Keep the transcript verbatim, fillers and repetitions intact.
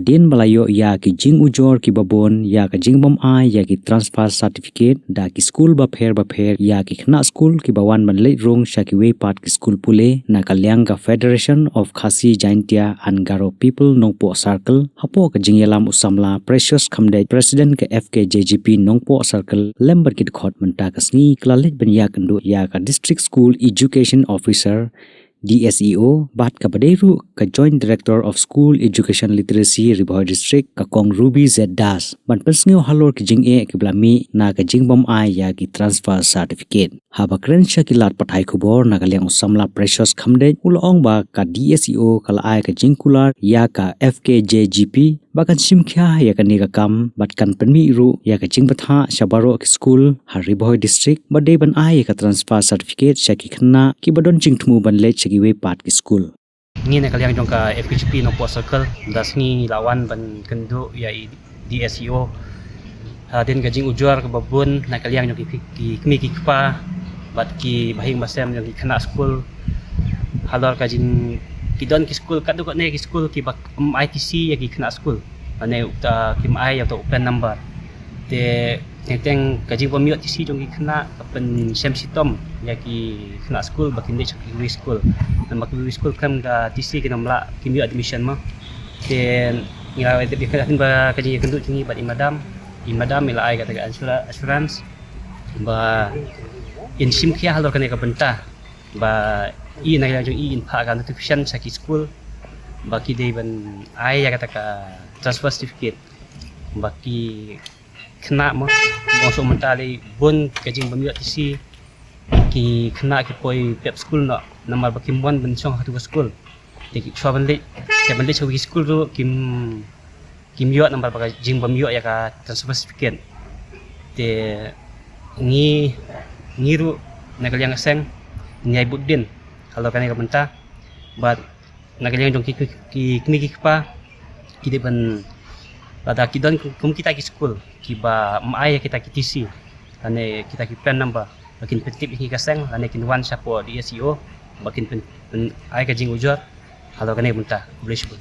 Hadien ba la ïoh ïa ki jingujor kiba bun ïa ka jingbym ai ïa ki transfer certificate da ki skul bapher bapher ïa ki khynnah skul kiba wan ban leit rung sha kiwei pat ki skul pule na ka liang ka Federation of Khasi Jaintia and Garo People Nongpoh Circle, hapoh ka jingïalam u samla Precious Khamdeit, President ka F K J G P Nongpoh Circle, lem bad ki dkhot mynta ka sngi ka la leit ban ïakynduh ïa ka District School Education Officer, D S E O, bad kaba dei ruh ka Joint Director of School Education Literacy Ri Bhoi District, ka Kong Ruby Z Das, ban pynsngew halor ki jingeh kiba la mih na ka jingbym ai ïa ki transfer certificate. Haba kren sha ki lad pathai khubor na ka liang u samla Precious Khamdeit, u la ong ba ka D S E O ka la ai ka jingkular ïa ka F K J G P ba kan shim khia ïa kane ka kam bad kan pynmih ruh ïa ka jingbthah sha baroh ki skul ha Ri Bhoi District ba dei ban ai ïa ka transfer certificate sha ki khynnah kiba don jingthmu ban leit sha kiwei pat ki skul. Ngi na ka liang jong ka F K J P Nongpoh Circle, mynta ka sngi ngi la wan ban kynduh ïa i D S E O hadien ka jingujor kaba bun na ka liang jong ki, ki kmie ki kpa bad ki bahaïing bahasem jong ki khynnah skul halor ka jing, ki don ki skul katto katne ki skul kiba ym ai T C ïa ki khynnah skul, lane uta kim ai ïa uta u PEN number. Te teng teng ka jingbym ïoh T C jong ki khynnah ka pynshem shitom ïa ki khynnah skul ba kin leit sha kiwei skul. Namar kiwei skul khlem ka T C kin ym lah, kim ïoh admission mo. Te ngi la dep ïakynduh, ka jingïakynduh jong ngi bad i madam, i madam i la ai kata ka assura-, assurance ba in shim khia halor kane ka bynta, ba i na ka liang jong i in phah ka notification sha ki skul ba ki dei ban ai ïa kata ka transfer certificate ba ki khynnah mo, mo shu mynta lei bun ka jingbym ïoh T C, ki khynnah ki poi pep skul noh namar ba kim wan ban shong ha katu ka skul. Te ki shuwa ban leit, te ban leit sha kiwei ki skul ruh kim, kim ïoh namar ba ka jingbym ïoh ïa ka transfer certificate. Te ngi, ngi ruh na ka liang ka seng ngi ai bud dien halor kane ka bynta. Bad na ka liang jong ki, ki, ki kmie ki kpa, ki dei ban, lada ki don kum kita ki skul kiba ym ai ïa kita ki T C lane kita ki PEN number, ba kin pyntip ïa ngi ka seng lane kin wan shapoh D S E O ba kin pyn, pyn ai ka jingujor halor kane ka bynta. Khublei shibun.